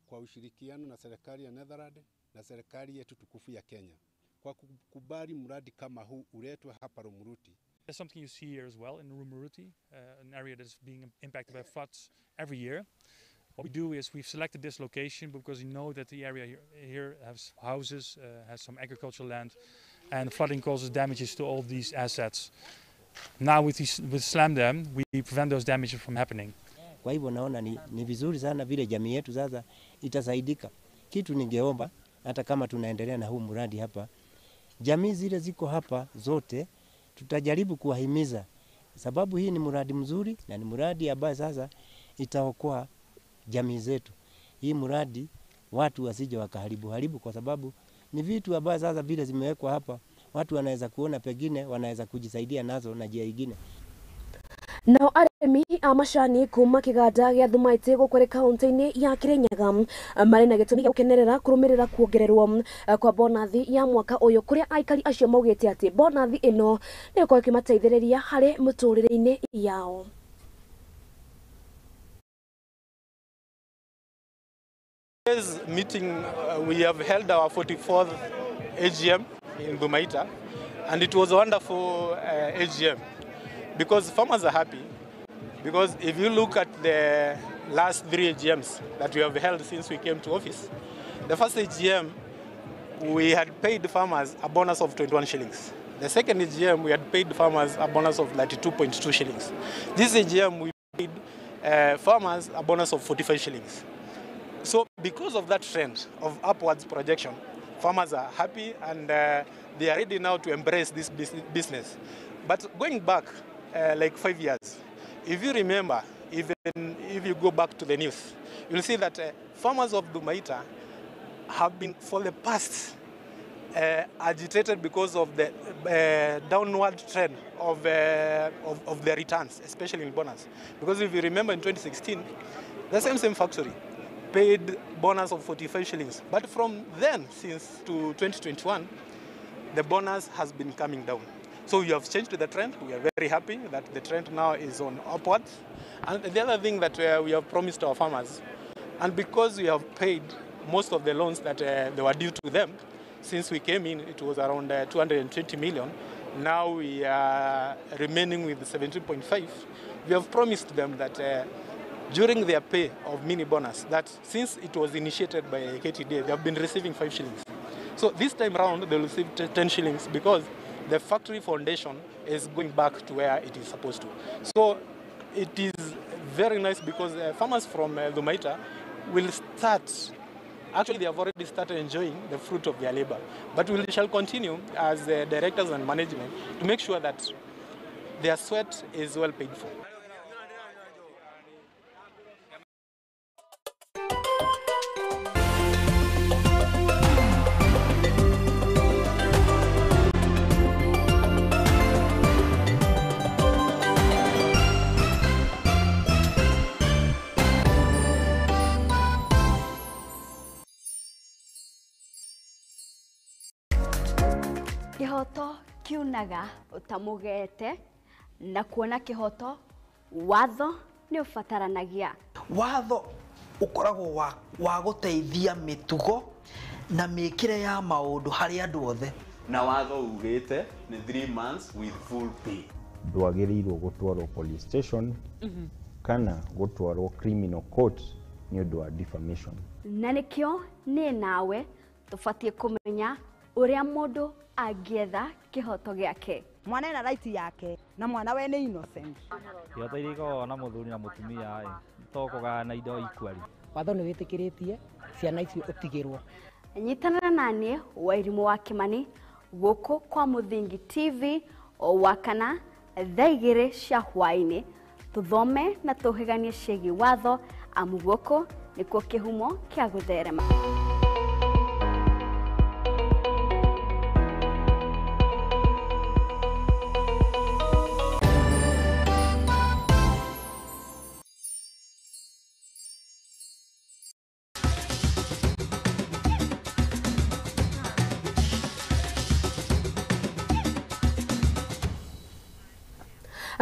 kwa ushirikiano na serikali ya Netherlands na serikali yetu tukufu ya Kenya kwa kukubali mradi kama huu uletwe hapa Rumuruti. There's something you see here as well in Rumuruti, an area that's being impacted by floods every year. What we do is we've selected this location because we know that the area here has houses, has some agricultural land, and flooding causes damages to all these assets. Now with Slam Dam, we prevent those damages from happening. Kwa hivyo naona ni vizuri sana vile jamii yetu sasa itasaidika. Kitu ningeomba hata kama tunaendelea na huu mradi hapa, jamii zile ziko hapa zote tutajaribu kuwahimiza, sababu hii ni mradi mzuri na ni mradi ambaye sasa itaokoa jamii zetu. Hii mradi watu wasije wakaharibu haribu, kwa sababu ni vitu ambavyo sasa vile zimewekwa hapa watu wanaweza kuona, pengine wanaweza kujisaidia nazo na njia nyingine. Nao arĩmi a macani kuma kĩganda gĩa Thumaitĩ gũkũ kaunti-inĩ ya Kirinyaga marĩ na gĩtũmi gĩa gũkenerera kũrũmĩrĩra kuongererwo kwa bonathi ya mwaka ũyũ, kũrĩa aikari acio maugĩte atĩ bonathi ĩno nĩ ĩgũkorwo ĩkĩmateithĩrĩria harĩ mũtũrĩre-inĩ yao. Today's meeting, we have held our 44th AGM in Thumaita, and it was a wonderful AGM. Because farmers are happy, because if you look at the last 3 AGMs that we have held since we came to office, the first AGM, we had paid farmers a bonus of 21 shillings. The second AGM, we had paid farmers a bonus of 32.2 shillings. This AGM, we paid farmers a bonus of 45 shillings. So because of that trend of upwards projection, farmers are happy and they are ready now to embrace this business. But going back like 5 years, if you remember, even if you go back to the news, you'll see that farmers of Thumaita have been for the past agitated because of the downward trend of their returns, especially in bonus. Because if you remember in 2016, the same factory paid bonus of 45 shillings. But from then, since to 2021, the bonus has been coming down. So we have changed the trend. We are very happy that the trend now is on upwards. And the other thing that we have promised our farmers, and because we have paid most of the loans that they were due to them, since we came in, it was around 220 million. Now we are remaining with 17.5. We have promised them that during their pay of mini bonus, that since it was initiated by KTDA, they have been receiving 5 shillings. So this time round, they will receive 10 shillings because the factory foundation is going back to where it is supposed to. So it is very nice because farmers from Thumaita will start, actually they have already started enjoying the fruit of their labor. But we shall continue as directors and management to make sure that their sweat is well paid for. ũgunaga ũtamũgete na kuona kĩhoto watho nĩ ũbataranagia. Watho ũkoragwo wa gũteithia mĩtugo na mĩkĩre ya maũndũ harĩ andũ othe. Na watho ugĩte nĩ 3 months with full pay. Ndwagĩrĩirwo gũtwarwo police station kana gũtwarwo criminal court nĩ ũndũ wa defamation. Na nĩkĩo niĩ nawe tũbatiĩ kũmenya ũrĩa mũndũ angĩetha kĩhoto gĩake. Mwana ena right yake na mwana we nĩ innocent. Ihoto iria ikoragwo na mũthuri na mũtumia to kũgayana indo equally. Watho nĩ wĩtĩkĩrĩtie ciana icio ũtigĩrwo. Nyitanĩra naniĩ Wairimũ wa Kĩmani gũkũ kwa Mũthingi TV o wakana thaa 2 cia hwaĩ-inĩ tũthome na tũhĩganie ciĩgiĩ watho amu gũkũ nĩkuo kĩhumo kĩa gũtherema.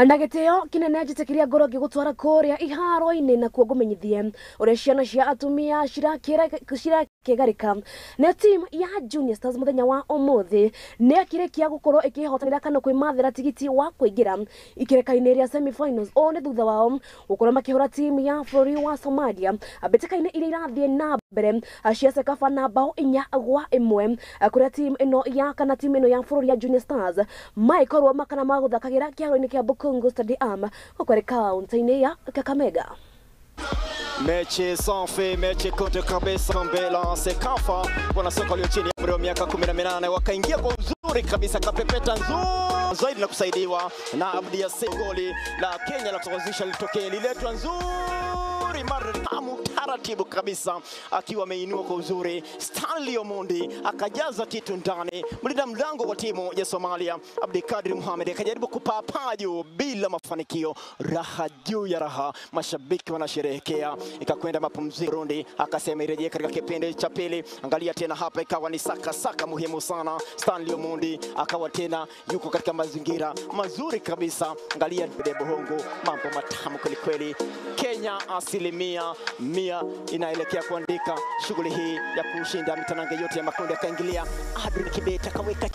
Na gĩtĩo kĩnene njĩtĩkĩria ngorwo ngĩgũtwara kũrĩa iharo-inĩ na kuo ngũmenyithie ũrĩa ciana cia atumia cirakĩgarĩka na team ya Junior Stars mũthenya wa ũmũthĩ nĩ akĩrĩkia gũkorwo ĩkĩhotanĩra kana kwĩmathĩra tigiti wa kũingĩra ikĩrĩka-inĩ rĩa semi-finals. Ũũ nĩ thutha wao gũkorwo makĩhũra team ya bũrũri wa Somalia mbĩtĩka-inĩ iria irathiĩ na mbere cia CECAFA na bao 4-1 kũrĩa team ĩno ya kana team ĩno ya bũrũri ya Junior Stars maikorwo makana magũthakagĩra kĩharo-inĩ kĩa Bukungu Stadium huko kaunti ya Kakamega. Mechi safi, mechi kote kabisa mbele CECAFA. Wanasoka walio chini ya umri wa miaka 18 wakaingia kwa uzuri kabisa, kapepeta nzuri zaidi na kusaidiwa na Abdi Yassin. Goli la Kenya la kusawazisha litokee, liletwa nzuri mara tamu taratibu kabisa, akiwa ameinua kwa uzuri Stanley Omondi akajaza kitu ndani. Mlinda mlango wa timu ya Somalia Abdikadir Mohamed akajaribu kupaa juu bila mafanikio. Raha juu ya raha, mashabiki wanasherehekea. Ikakwenda mapumziko, Burundi akasema irejee katika kipindi cha pili. Angalia tena hapa, ikawa ni saka saka muhimu sana. Stanley Omondi akawa tena yuko katika mazingira mazuri kabisa. Angalia Debo Hongo, mambo matamu kweli kweli. Kenya 100% inaelekea kuandika shughuli hii ya kushinda mitanange yote ya makundi. Akaingilia Adrian Kibet akaweka.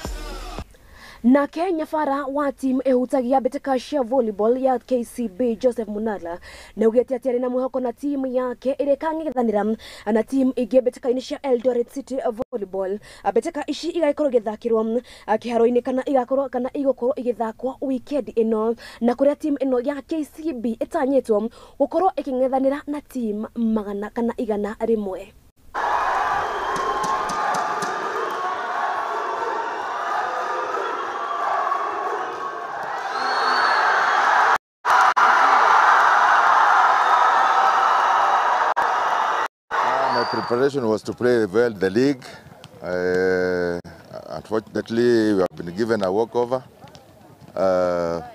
Na Kenya fara wa team ehutagia mbĩtĩka cia volleyball ya KCB Joseph Munala na ugĩte atĩ arĩ na mwĩhoko na timu yake ĩrĩa ĩkang'ethanĩra na timu ingĩ mbĩtĩka-inĩ cia Eldoret City Volleyball. Mbĩtĩka ici igagĩkorwo igĩthakĩrwo kĩharo-inĩ kana igakorwo kana igũkorwo igĩthakwo weekend ĩno, na kũrĩa timu ĩno ya KCB ĩtanyĩtwo gũkorwo ĩkĩng'ethanĩra na timu 100 kana 101. My preparation was to play well the league. Unfortunately, we have been given a walkover.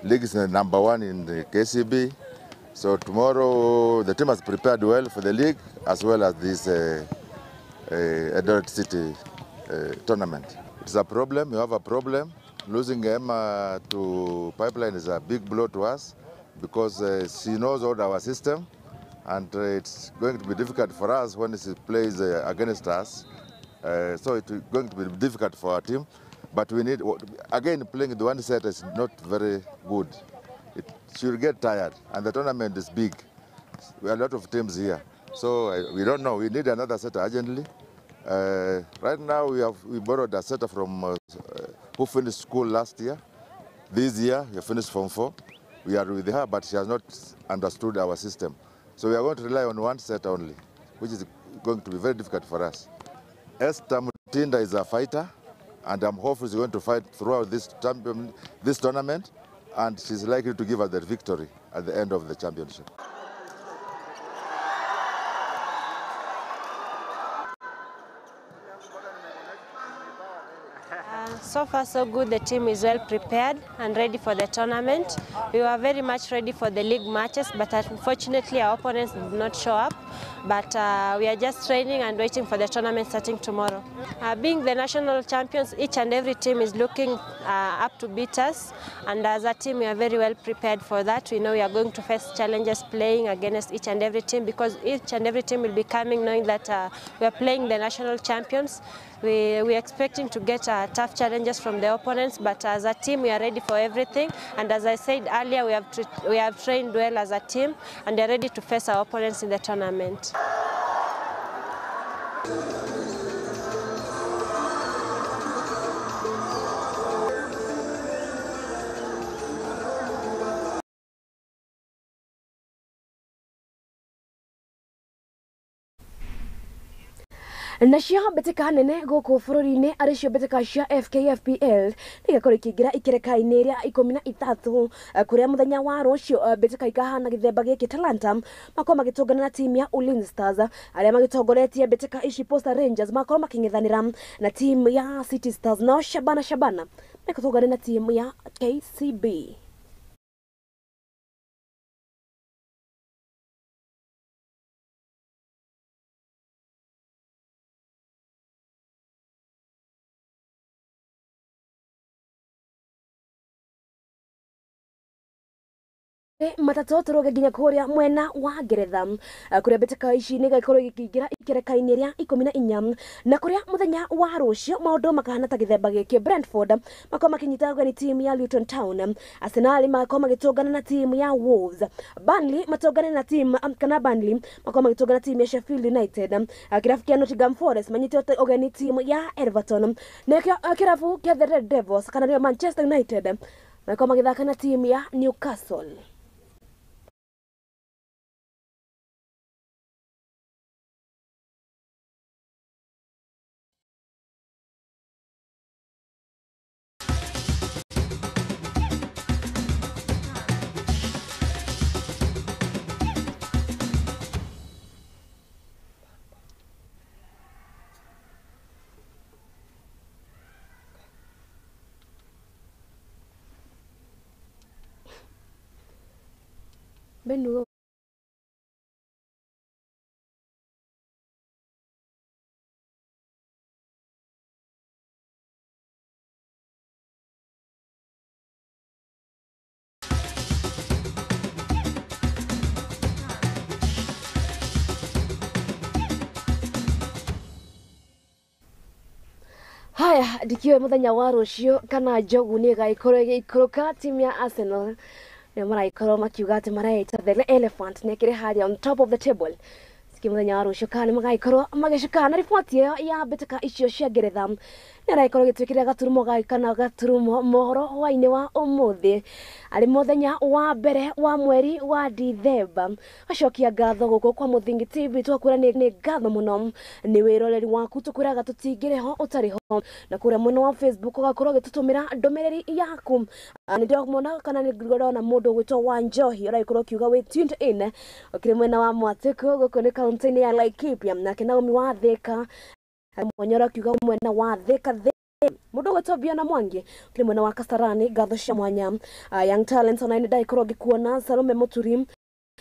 League is the number 1 in the KCB. So tomorrow, the team has prepared well for the league as well as this Eldoret City tournament. It's a problem. You have a problem. Losing Emma to Pipeline is a big blow to us because she knows all our system. And it's going to be difficult for us when she plays against us. So it's going to be difficult for our team. But we need, again, playing the one set is not very good. She will get tired, and the tournament is big. We have a lot of teams here. So we don't know. We need another setter urgently. Right now, we borrowed a setter from who finished school last year. This year, he finished Form 4. We are with her, but she has not understood our system. So we are going to rely on one set only, which is going to be very difficult for us. Esther Mutinda is a fighter, and I'm hopeful she's going to fight throughout this tournament, and she's likely to give us the victory at the end of the championship. So far so good. The team is well prepared and ready for the tournament. We were very much ready for the league matches, but unfortunately our opponents did not show up. But we are just training and waiting for the tournament starting tomorrow. Being the national champions, each and every team is looking up to beat us, and as a team we are very well prepared for that. We know we are going to face challenges playing against each and every team, because each and every team will be coming knowing that we are playing the national champions. We are expecting to get tough challenges from the opponents, but as a team we are ready for everything. And as I said earlier, we have trained well as a team, and we are ready to face our opponents in the tournament. Nacio mbĩtĩka nene gũkũ bũrũri-inĩ arĩ cio mbĩtĩka cia FKFPL nĩigakorwo ikĩingĩra ikereka-inĩ rĩa 13 kũrĩa mũthenya wa rũciũ mbĩtĩka ikahana gĩthemba gĩkĩ Talanta makorwo magĩtũngana na timu ya Ulinzi Stars, arĩa magĩtongoretie mbĩtĩka ici Posta Rangers makorwo makĩng'ethanĩra na timu ya City Stars, nao Shabana Shabana mekũtũngana na timu ya KCB. Matatũ tũrũge nginya kũrĩa mwena wa Ngeretha kũrĩa mbĩtĩka ici nĩigagĩkorwo ikĩingĩra ikereka-inĩ rĩa 14 na kũrĩa mũthenya wa rũciũ maũndũ makahana ta gĩthemba gĩkĩ Brentford makorwo makĩnyita ũgeni timu ya Luton Town, Arsenal makorwo magĩtũngana na timu ya Wolves, Burnley matũngane na timu kana Burnley makorwo magĩtũngana na timu ya Sheffield United, kĩrabu kĩa Nottingham Forest manyitĩte ũgeni timu ya Everton, na kĩrabu kĩa The Red Devils kana nĩo Manchester United makorwo magĩthaka na timu ya Newcastle. Menudo. Haya, ndikiwe muthenya wa rucio kana njogu ni igaikorwo igĩikũrũka timu ya Arsenal nĩ maraikorwo makiuga atĩ mareita the elephant nĩ kĩrĩ harĩa on top of the table. Siki muthenya wa rũciũ kana nĩ magaikorwo magĩcuka na riboti ĩyo ya mbĩtĩka icio cia Ngeretha nĩ araikorwo gĩtuĩkĩria gaturumo ga kana gaturumo mohoro hwainĩ wa ũmũthĩ arĩ mũthenya wa mbere wa mweri wa Dithemba. Acokia ngatho gũkũ kwa Mũthingi TV twakwĩra nĩ ngatho mũno nĩ wĩroreri waku, tũkwĩraga tũtingĩrĩ ho ũtarĩ ho, na kũrĩa mwena wa Facebook ũgakorwo ũgĩtũtũmĩra ndũmĩrĩri yaku. Nĩ ndĩramwona kana nĩ ndĩrona mũndũ ũgwĩtwo Wanjohi ũragĩkorwo ũkiuga wĩ tuned in ũkĩrĩ mwena wa Mwatĩkũ gũkũ nĩ kaunti-inĩ ya Laikipia, nake Naomi wa Thika Mwonyora akiuga mwena wa Thika mundu gwetwo Biona Mwangi kuri mwena wa Kasarani ngatho cia mwanya. Young Talents ona ndaikorwo ngikuona Salome Muturi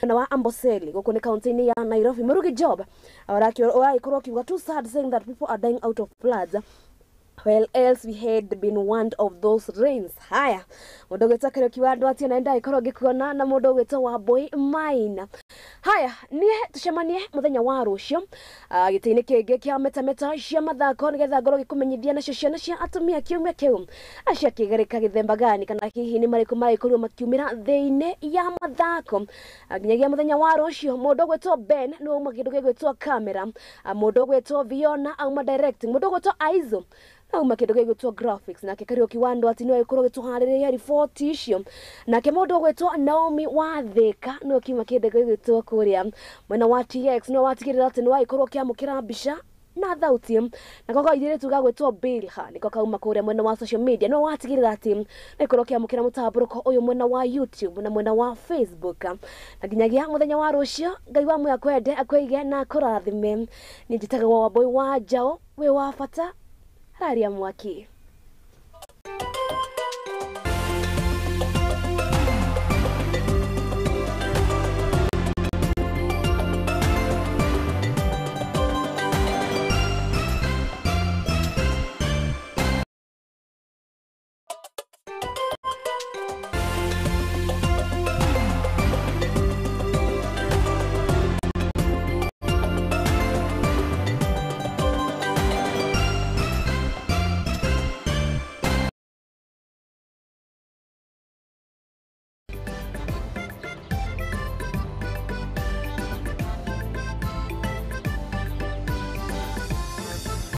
mwena wa Amboseli guku ni kaunti-inĩ ya Nairobi. Murugi Job ũragĩkorwo akiuga too sad saying that people are dying out of floods well else we had been one of those rains. Haya, mundu gwetwo Kariuki wa andu atia na ndaikorwo ngikuona na mundu gwetwo wa Boy Maina. Haya, nie tucemanie muthenya wa rucio gĩtĩ-inĩ kĩngĩ kĩa metameta cia mathako nĩgetha ngorwo ngĩkũmenyithia nacio ciana cia atumia kiumia kĩu acia kĩgereka gĩthemba gani kana hihi nĩ marĩkũ marĩkorirwo makiumĩra thĩinĩ ya mathako. Nginyagia muthenya wa rucio mundu gwetwo Ben nĩwe auma kĩndũ gĩgwĩtwo camera, mundu gwetwo Viona auma directing, mundu gwetwo Aizo auma kĩndũ gĩgwĩtwo graphics, nake Kariuki wa andũ ati nĩwe ũgĩkorwo ũgĩtũharĩrĩria riboti icio, nake mũndũ ũgwĩtwo Naomi wa Thika nĩwe ũkiuma kĩndũ gĩgwĩtwo kũrĩa mwena wa TX nĩwe watigĩrĩra atĩ nĩwagĩkorwo ũkĩamũkĩra mbica na thauti, na koko airĩtu gagwĩtwo Bilha nĩko kauma kũrĩa mwena wa social media nĩwe watigĩrĩra atĩ nĩkorwo ũkĩamũkĩra mũtambũrũko ũyũ mwena wa YouTube na mwena wa Facebook. Na nginyagia mũthenya wa rũciũ Ngai wa muoyo akwende akwĩige na akũrathime. Niĩ njĩtagwo Wambũi wa Njaũ, wĩ wa bata raria mwaki.